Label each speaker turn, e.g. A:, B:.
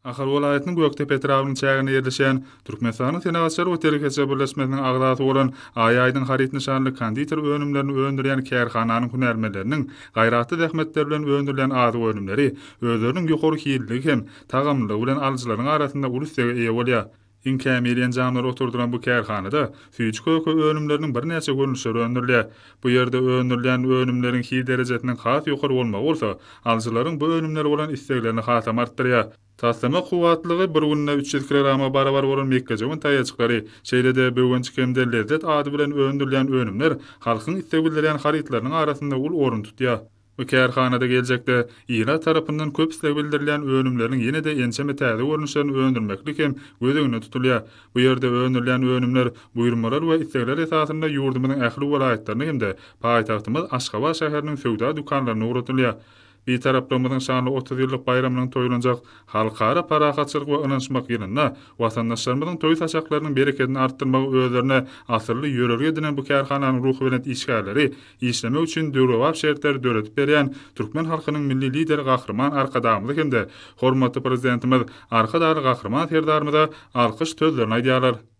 A: Ahal welaýatynyň Gökdepe etrabynyň çäginde ýerleşýän Türkmenistanyň Senagatçylar we telekeçiler birleşmesiniň agzasy bolan Aý Aýdyň haryt nyşanly konditer önümlerini öndürýän kärhananyň hünärmenleriniň gaýratly zähmetleri bilen öndürilen azyk önümleri özleriniň ýokary hilliligi hem tagamlylygy bilen alyjylaryň arasynda uly islege eýe bolýar. Iň kämil enjamlar oturdylan bu kärhanada süýji-köke önümleriniň birnäçe görnüşleri öndürilýär. Bu ýerde öndürilýän önümleriň hil derejesiniň has ýokary bolmagy bolsa, alyjylaryň bu önümlere bolan isleglerini hasam artdyrýar. Taslama kuwwatlylygy bir günde 300 kilograma barabar bolan mekgejöwen taýajyklary, şeýle-de Böwenjik hem-de Lezzet ady bilen öndürilýän önümler halkyň isleg bildirýän harytlarynyň arasynda uly orun tutýar. Bu kärhanada geljekde ilat tarapyndan köp isleg bildirilýän önümleriniň ýene-de ençeme täze görnüşlerini öndürmeklik hem göz öňünde tutulýar. Bu ýerde öndürilýän önümler buýurmalar we islegler esasynda ýurdumyzyň ähli welaýatlaryna hem-de paýtagtymyz Aşgabat şäheriniň söwda dükanlaryna ugradylýar. Bitaraplygymyzyň şanly 30 ýyllyk baýramynyň toýlanjak Halkara parahatçylyk we ynanyşmak ýylynda watandaşlarymyzyň toý saçaklarynyň berekedini artdyrmagy özlerine asylly ýörelge edinen bu kärhananyň ruhubelent işgärleri işlemek üçin döwrebap şertleri döredip berýän türkmen halkynyň Milli Lideri Gahryman Arkadagymyza hem-de hormatly Prezidentimiz Arkadagly Gahryman Serdarymyza alkyş sözlerini aýdýarlar.